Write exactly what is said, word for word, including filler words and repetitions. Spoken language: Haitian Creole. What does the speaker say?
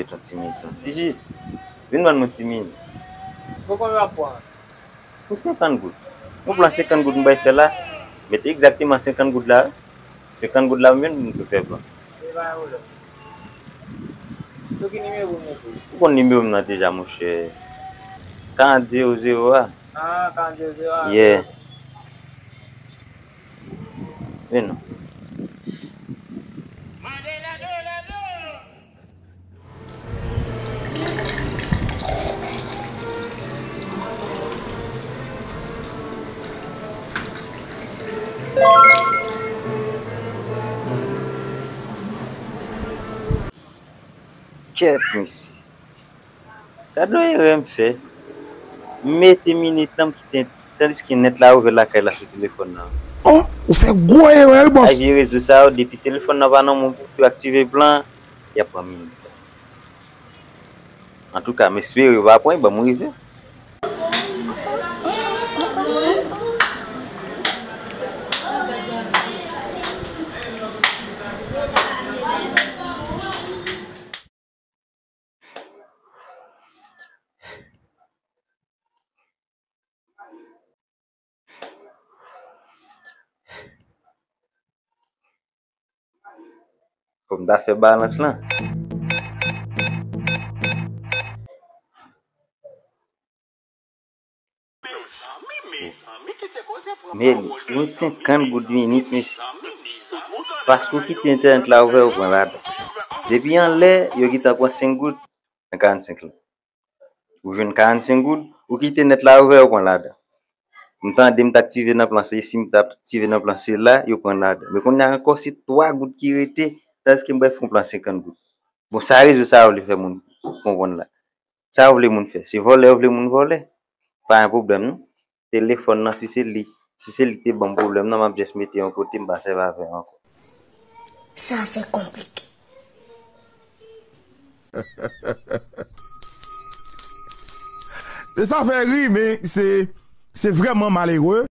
Yon ti minit, yon ti jis. Vin ban nou ti minit. Pou konbyen w ap pran? Pou senkant goud. Yon plan senkant goud m bay fè la. Mete egzakteman senkant goud la. Senkant goud la, m jwenn pou m tou fè plan. E pa yon pwoblèm. Sou ki nimewo m rele? Ou konn nimewo m nan deja, monchè. Karant zewo zewo a. Ah, karant zewo zewo a. Yeah. Vin non. Kèt, mesye. Gad yon erè m fè. M mete minit lan, m kite, tandiske nèt la ouvè lakay la sou telefòn nan. Oh, ou fè gwo erè, wi, bòs. Ay vye rezo sa yo, depi telefòn nan pa nan men w pou tou aktive plan, y ap pran minit lan. Antouka, m espere yo va pran, ban m rive. Fò m ta fè balans lan. Men, yon senkant goud minit, mesye. Paske ou kite entènèt la ouvè, ou pran ladan. Depi anlè, yo gentan pran senk goud nan karannsenk lan. Ou jwenn karannsenk goud, ou kite nèt la ouvè, ou pran ladan. M tande m t aktive nan plan C, si m t aktive nan plan C la, yo pran ladan. Men kounye a ankò, se twa goud ki rete, tandiske m bay fè yon plan senkant goud. Bon, sa rezo sa yo vle fè moun konprann la? Sa yo vle moun fè? Se vòlè yo vle moun vòlè? Pa gen pwoblèm, non. Telefòn nan, si se li, si se li ki te ban m pwoblèm nan, m ap just mete yon kote, m pa sèvi avè l ankò. Sa se konplike. E sa fè ri, men se, se vrèman malere.